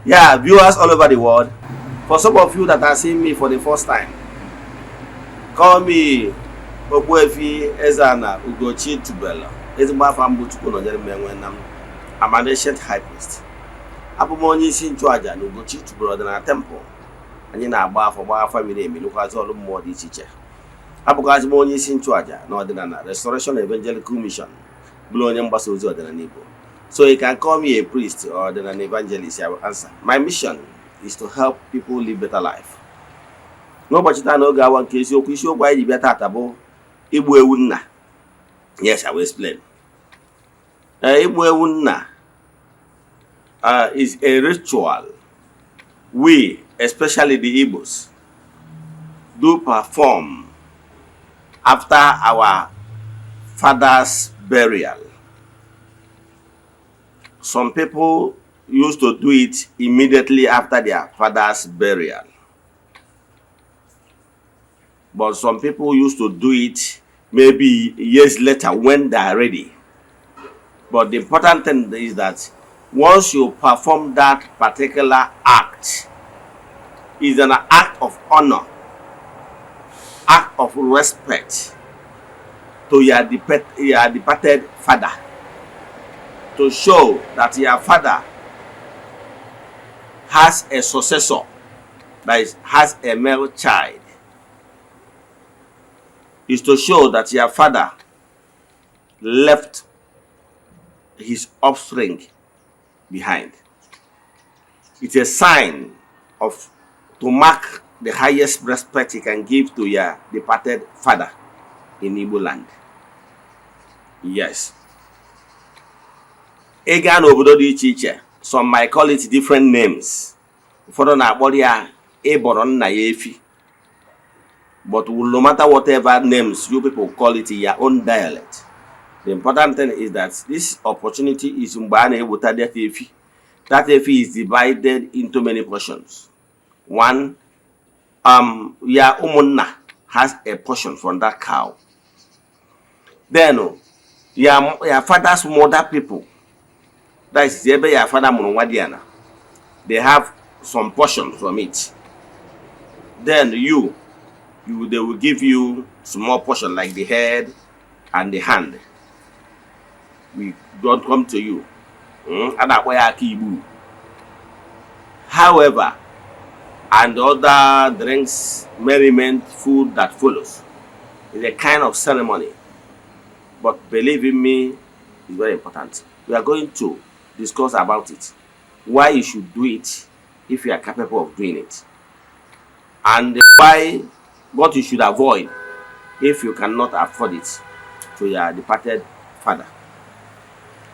Yeah, viewers all over the world, for some of you that are seeing me for the first time, call me Ogbuefi Eze-Ana Ugochi Tubelu. Ezigbo afa m bụ Chukwu nọnyere m enwe na m. I'm an ancient high priest. Abụ m onye isi nchụaja na Ugochi Tubelu ọdịnala temple. Anyị na-agba afọ, gbaa afa miri emi, lụkwazị ọrụ mmụọ dị iche iche. Abụkwazị m onye isi nchụaja na ọdịnala Restoration Evangelical Mission, bụrụ onye mgbasa ozi ọdịnala Igbo. So you can call me a priest or an evangelist, I will answer. My mission is to help people live better life. N'ụbọchị taa, n'oge awa nke isiokwu, isiokwu anyị ji bịa taata bụ igbu ewu nna. Yes, I will explain. Igbu ewu nna is a ritual we, especially the Igbos, do perform after our father's burial. Some people used to do it immediately after their father's burial. But some people used to do it maybe years later when they are ready. But the important thing is that once you perform that particular act, is an act of honor, act of respect to your departed father, to show that your father has a successor, that is, has a male child, is to show that your father left his offspring behind. It's a sign of to mark the highest respect you can give to your departed father in Igbo land. Yes. Ị gaa n'obodo dị iche iche, some might call it different names. Ụfọdụ na-akpọrọ ya ịbọrọ nna ya efi. But no matter whatever names you people call it in your own dialect, the important thing is that this opportunity is mgbe a na-eweta that efi. That efi is divided into many portions. One, ya ụmụnna has a portion from that cow. Then your father's mother people, that is ebe your father mụrụ nwa dị ana, they have some portion from it. Then you they will give you small portion like the head and the hand. We don't come to you. A na-akpọ ya aka igbu. However, and other drinks, merriment, food that follows is a kind of ceremony. But believe in me, it's very important. We are going to discuss about it, why you should do it if you are capable of doing it, and why what you should avoid if you cannot afford it to your departed father.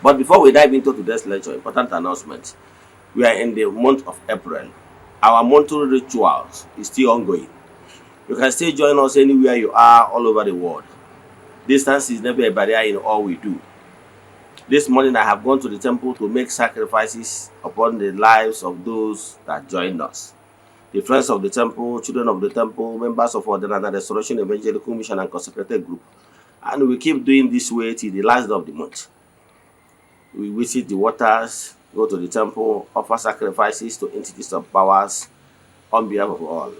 But before we dive into today's lecture, important announcement. We are in the month of April. Our monthly rituals is still ongoing. You can still join us anywhere you are all over the world. Distance is never a barrier in all we do. This morning I have gone to the temple to make sacrifices upon the lives of those that joined us. The friends of the temple, children of the temple, members of Ọdịnala Restoration Evangelical Mission and Consecrated Group. And we keep doing this way till the last day of the month. We visit the waters, go to the temple, offer sacrifices to entities of powers on behalf of all.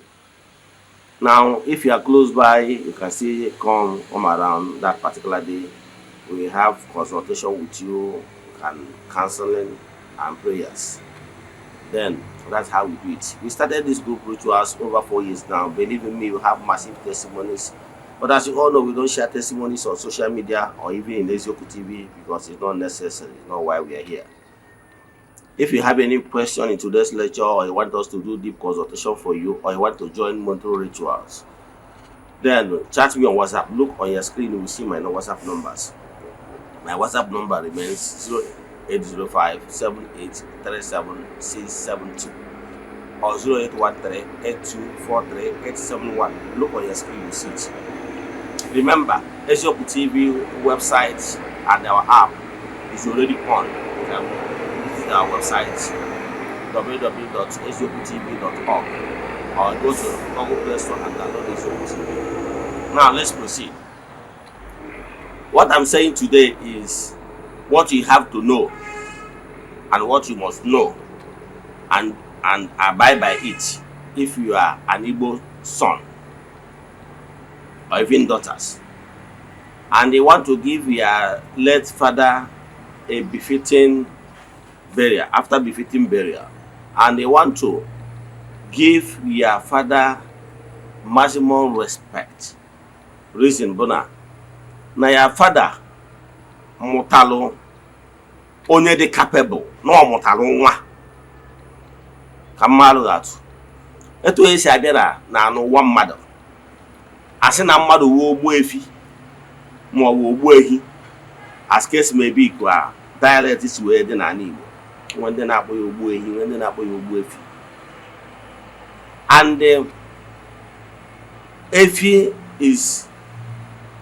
Now, if you are close by, you can still come around that particular day. We have consultation with you, and counseling and prayers. Then that's how we do it. We started this group rituals over 4 years now. Believe in me, we have massive testimonies. But as you all know, we don't share testimonies on social media or even in Ezioku TV because it's not necessary. It's not why we are here. If you have any question in today's lecture, or you want us to do deep consultation for you, or you want to join monthly rituals, then chat me on WhatsApp. Look on your screen, you will see my WhatsApp numbers. My WhatsApp number remains 0805 7837 672 or 0813 8243 871. Look on your screen, you see it. Remember, Ezioku TV website and our app is already on. You can visit our website www.eziokutv.org or go to Google Play Store and download Ezioku TV. Now let's proceed. What I'm saying today is what you have to know and what you must know and abide by it if you are an Igbo son or even daughters. And they want to give your late father a befitting burial, after befitting burial, and they want to give your father maximum respect. Reason bụ na your father mụtalụ onye dị capable, na ọ mụtalụ nwa ka mmadụ ga-atụ etu esi abịa na n'ụwa mmadụ, asị na mmadụ wuo ogbu efi ma ọ bụ ogbu ehi, as case may be, ka dialect si wee dị n'ala Igbo, nwee ndị na-akpọ ya ogbu ehi, nwee ndị na-akpọ ya ogbu efi. And efi is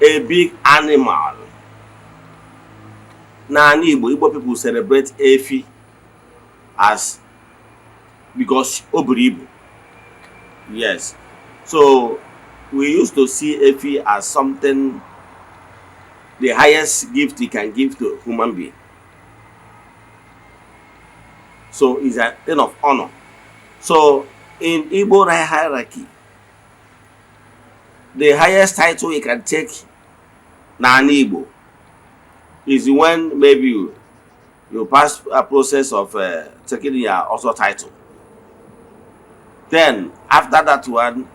a big animal n'ala Igbo. Igbo people celebrate efi as because o buru ibu. Yes, so we used to see efi as something, the highest gift you can give to a human being. So it's a thing of honor. So in Igbo hierarchy, the highest title you can take n'ala Igbo is when maybe you pass a process of taking your also title. Then after that one,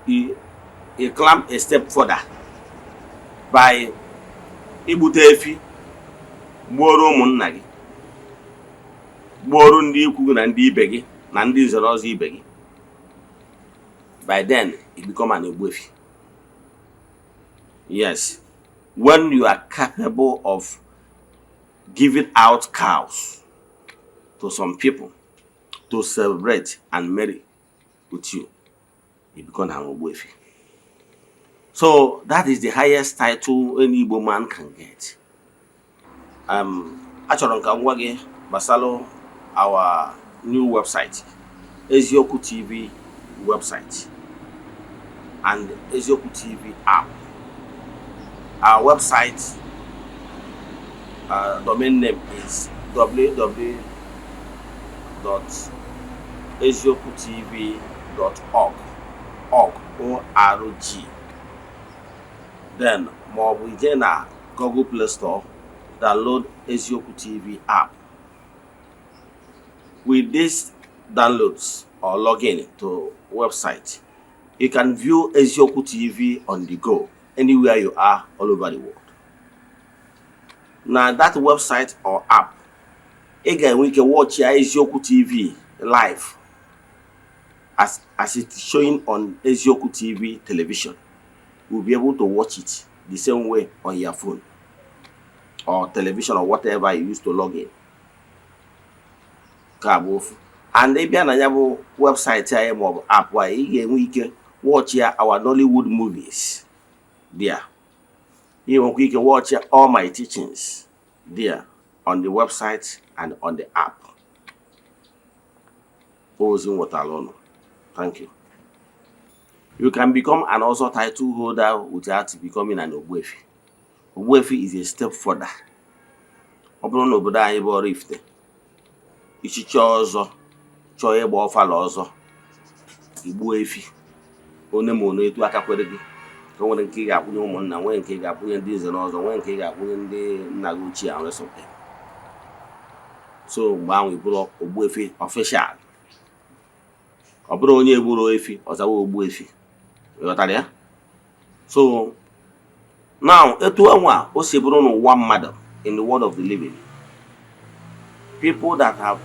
you climb a step further by igbute efi gbuoro ụmụnna gị, gbuoro ndị ikwu gị na ndị ibe gị na ndị nzere ọzọ ibe gị. By then you become an ogbuefi. Yes, when you are capable of giving out cows to some people to celebrate and marry with you, you become an ogbuefi. So that is the highest title any Igbo man can get. Achọrọ m ka m gwa gị gbasara our new website, Eziokwu TV website and Eziokwu TV app. Our website domain name is www.eziokwutv.org, org, org. Then ma ọ bụ ije na Google Play Store, download Eziokwu TV app. With these downloads or login to website, you can view Eziokwu TV on the go anywhere you are all over the world. Na that website or app, ị ga-enwe ike watch ya Eziokwu TV live as it's showing on Eziokwu TV television. You will be able to watch it the same way on your phone or television or whatever you use to log in. Nke a bụ ofu. And ị bịa na ya bụ website anyị maọbụ app anyị, ị ga-enwe ike watch ya our Nollywood movies there. Ị nwekwa ike watch ya all my teachings there on the website and on the app. Ozi m nwetara ụnụ. Thank you. You can become an also title holder without becoming an Ogbuefi. Ogbuefi is a step further. Ọ bụrụ na obodo anyị bụ Oraifite, ichichi ọzọ chọọ ịgba ọfala ọzọ, igbuo efi one ma one etu aka kwere gị, ka o nwere nke ị ga-akwụnye ụmụnna, nwee nke ị ga-akwụnye ndị nze na ọzọ, nwee nke ị ga-akwụnye ndị nna gị ochie and rest of them. So mgbe ahụ ị bụrụ ogbuefi official. Ọ bụrụ onye egburu efi ọzawa ogbuefi, ị ghọtara ya? So now, etu anwa o si bụrụ n'ụwa mmadụ, in the world of the living, people that have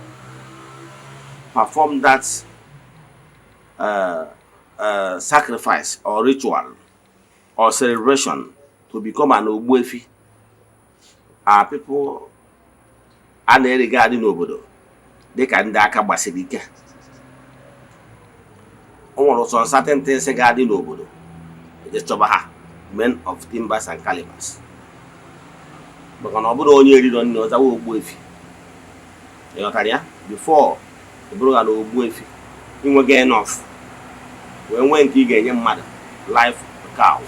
performed that sacrifice or ritual or celebration to become an ogbuefi are people a na-eregardị n'obodo dịka ndị aka gbasiri ike. O nwere some certain things ga-adị n'obodo, eje chọba ha, men of timbers and calibers, maka na ọ bụrụ onye eriro nne ọzawa ogbuefi, ị ghọtara ya? Before ị bụrụ ha na ogbuefi, inwega enough wee nwee nke ị ga-enye mmadụ, live cow,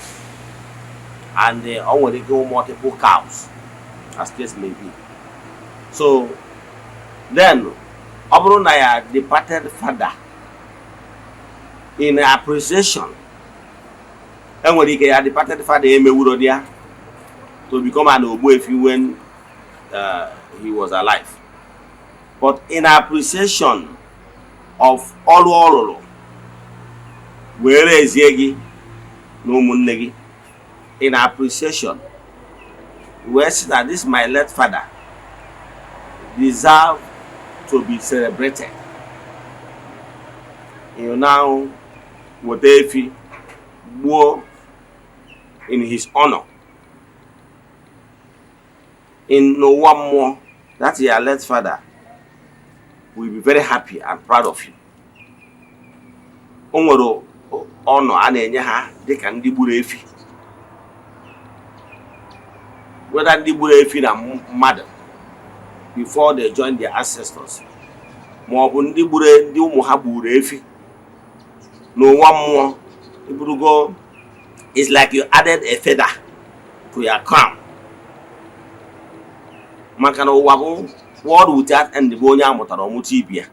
and ọ nwere ike multiple cows, as case may be. So then Ọ bụrụ na ya departed father, in appreciation, enwere ike ya departed father emewuro ya to become an Ogbuefi when he was alive, but in appreciation of ọrụ ọ rụrụ were ezie gị na ụmụnne gị, in appreciation wee sị na this my late father deserve to be celebrated, you now weta efi gbuo in his honor. In n'ụwa mmụọ, that your late father will be very happy and proud of you. O nwere ọnọ a na-enye ha dịka ndị gburu efi, whether ndị gburu efi na mmadụ before they join their ancestors, ma ọ bụ ndị gburu, ndị ụmụ ha gburu efi n'ụwa mmụọ. Iburugo, it's like you added a feather to your crown, maka na ụwa bụ world without end, bụ onye a mụtara ọmụta ibi ya,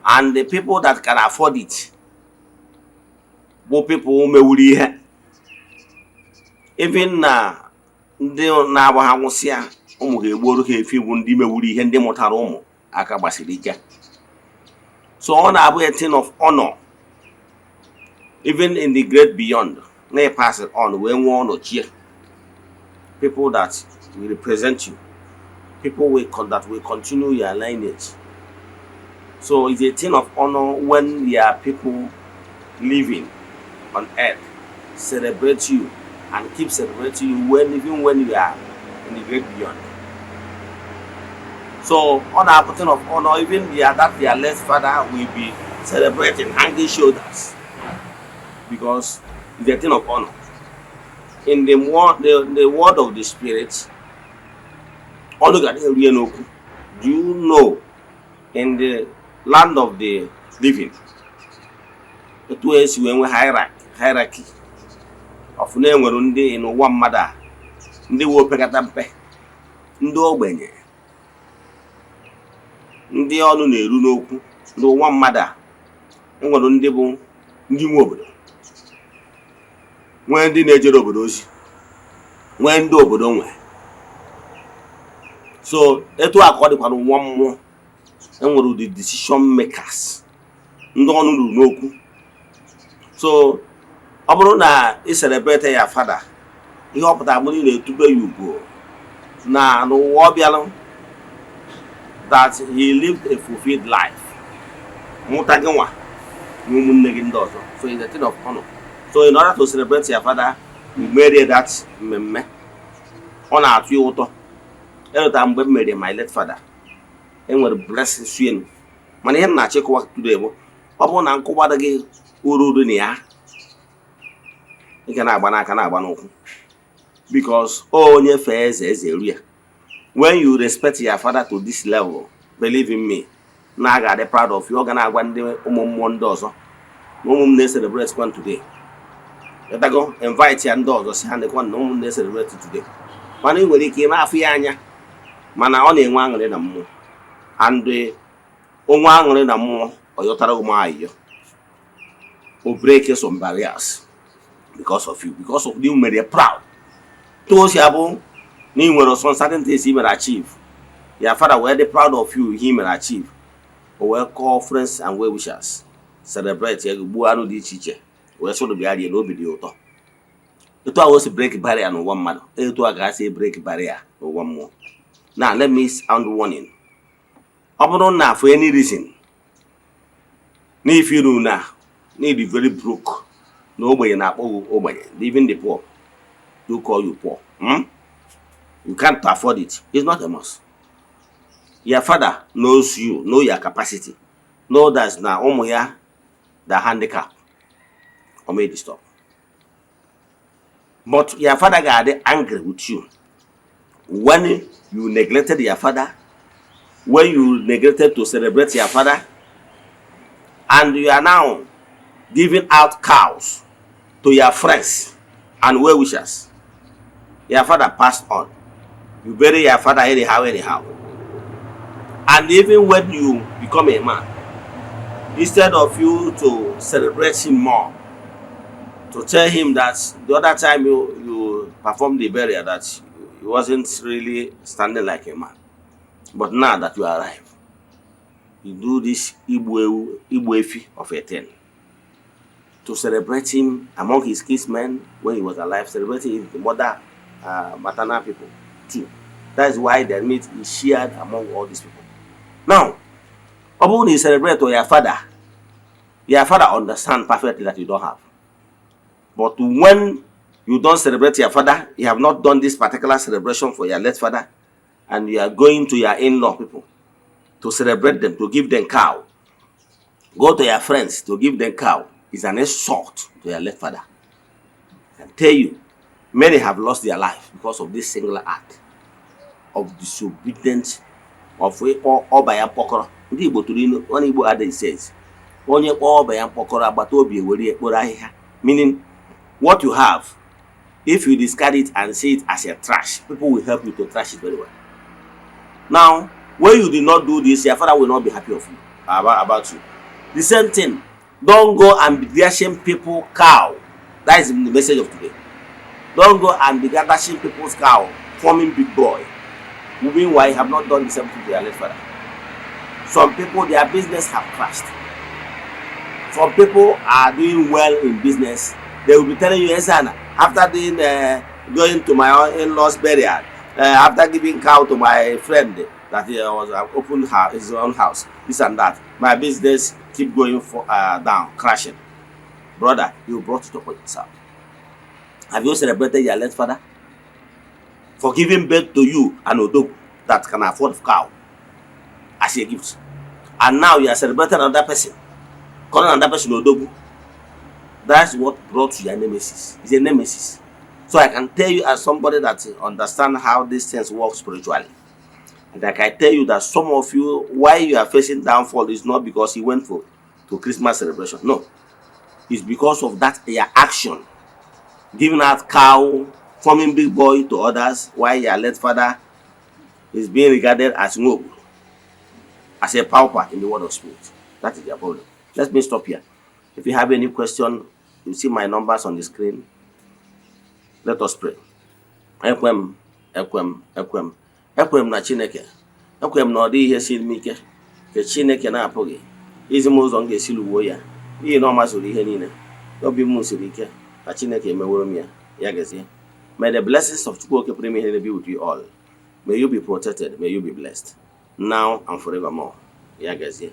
and the people that can afford it bụ people mewuru ihe. Even na ndị na-agba ha nwụsịa, ụmụ ga-egbuoro ha efi, bụ ndị mewuru ihe, ndị mụtara ụmụ aka gbasiri ike. So ọ na-abụ a thing of honor even in the great beyond na pass it on wee nwee ọnọchie, people that will represent you, people that will continue your lineage. So it's a thing of honor when there are people living on earth celebrate you and keep celebrating you when even when you are in the great beyond. So on our thing of honor, even their late father will be celebrating, hanging shoulders, because it's a thing of honor. In the word of the spirit, ọnụ ga na-eru ya n'okwu. Do you know, in the land of the living, etu esi wee nwee hierarchy of na enwere ndị n'ụwa mmadụ a, ndị wee opekata mpe, ndị ogbenye, ndị ọnụ na-eru n'okwu n'ụwa mmadụ a, enwere ndị bụ ndị nwe obodo, nwee ndị na-ejere obodo ozi, nwee ndị obodo nwe. So etu a ka ọ dịkwa n'ụwa mmụọ. Enwere ụdị decision makers, ndị ọnụ ruru n'okwu. So ọ bụrụ na ị celebrate ya father, ihe ọ pụtara bụ na ị na-etube ya ugwo na n'ụwa ọ bịalụ, that he lived a fulfilled life, mụta gị nwa na ụmụnne gị ndị ọzọ. So it's a thing of honor. So in order to celebrate your father, you made that mmemme, ọ na-atụ ya ụtọ. Elota mgbe m mere my late father, enwere blessing enu. Mana ihe m na-achọ ịkọwa today bụ, ọ bụrụ na nkụgbado gị uru dị na ya, ị ga na-agba n'aka, na-agba n'ụkwụ, because onye fee eze, eze eru ya. When you respect your father to this level, believe in me na a ga-adị proud of you. Ọ ga na-agwa ndị ụmụ mmụọ ndị ọzọ na ụmụ m na-celebrate kwan today. Ịtago invite ya ndị ọzọ, si ha nekwa na ụmụ m na-celebrate today. Mana ị nwere ike ị na-afụ ya anya, mana ọ na-enwe aṅụrị na mmụọ, and onwe aṅụrị na mmụọ, ọ yọtara ụmụ ayịyọ, o break some barriers because of you, because of you mere proud. To o si abụ na ị nwere some certain things ị mere achieve, your father wee dị proud of you, ihe ị mere achieve, o wee call friends and well wishers, celebrate ya, gbuo anụ dị iche iche wee sụrụ bịa rie na obi dị ụtọ. Etu a o si break barrier n'ụwa mmadụ, etu a ka a si break barrier n'ụwa mmụọ. Now let me sound warning. Ọ bụrụ na for any reason na if you na need very broke, na ogbenye na-akpọ gị ogbenye, even the poor do call you poor, You can't afford it, it's not a must. Your father knows you, know your capacity, know that na ụmụ ya the handicap or may stop, but your father ga-adị angry with you when you neglected your father, when you neglected to celebrate your father, and you are now giving out cows to your friends and well-wishers. Your father passed on, you bury your father anyhow anyhow, and even when you become a man, instead of you to celebrate him more, to tell him that the other time you performed the burial, that he wasn't really standing like a man. But now that you arrive, you do this igbu ewu, igbu efi of a thing to celebrate him among his kinsmen when he was alive, celebrating his mother, maternal people too. That is why the meat is shared among all these people. Now, ọ bụrụ na you celebrate your father, your father understand perfectly that you don't have. But when you don't celebrate your father, you have not done this particular celebration for your late father, and you are going to your in-law people to celebrate them, to give them cow. Go to your friends to give them cow, is an insult to your late father. I can tell you, many have lost their life because of this singular act of disobedience of ịkpọ ọba ya mkpọkọrọ. Ndị Igbo tụrụ ilu, onye Igbo adage says, onye kpọọ ọba ya mkpọkọrọ, agbata obi ewere ya kporo ahịhịa. Meaning, what you have, if you discard it and see it as a trash, people will help you to trash it very well. Now, when you did not do this, your father will not be happy of you about you. The same thing, don't go and be dashing people cow. That is the message of today. Don't go and be dashing people's cow, forming big boy. Meanwhile, you have not done the same thing to your late father. Some people, their business have crashed. Some people are doing well in business. They will be telling you, "Yes, Anna, after doing going to my in-laws' burial, after giving cow to my friend that he was opened her, his own house, this and that, my business keep going for down, crashing." Brother, you brought it upon yourself. Have you celebrated your late father for giving birth to you and odogwu that can afford cow as a gift? And now you are celebrating another person, calling another person odogwu. That's what brought you your nemesis. It's a nemesis. So I can tell you, as somebody that understand how these things work spiritually, and I can tell you that some of you, why you are facing downfall is not because you went for to Christmas celebration. No, it's because of that your action, giving out cow, forming big boy to others, while your late father is being regarded as noble, as a pauper in the world of spirit. That is their problem. Let me stop here. If you have any question, you see my numbers on the screen. Let us pray. Ekwe m, ekwe m, ekwe m, ekwe m na Chineke. Ekwe m na ọ dịghị ihe siri m ike nke Chineke na-apụghị izi m ụzọ m ga-esi lụgbuo ya, n'ihi na ọ mazuru ihe niile. Obi m siri ike na Chineke emeworo m ya. Ya gazie. May the blessings of Chukwu Okike pụrụ ime ihe niile be with you all. May you be protected. May you be blessed now and forevermore. Ya gazie.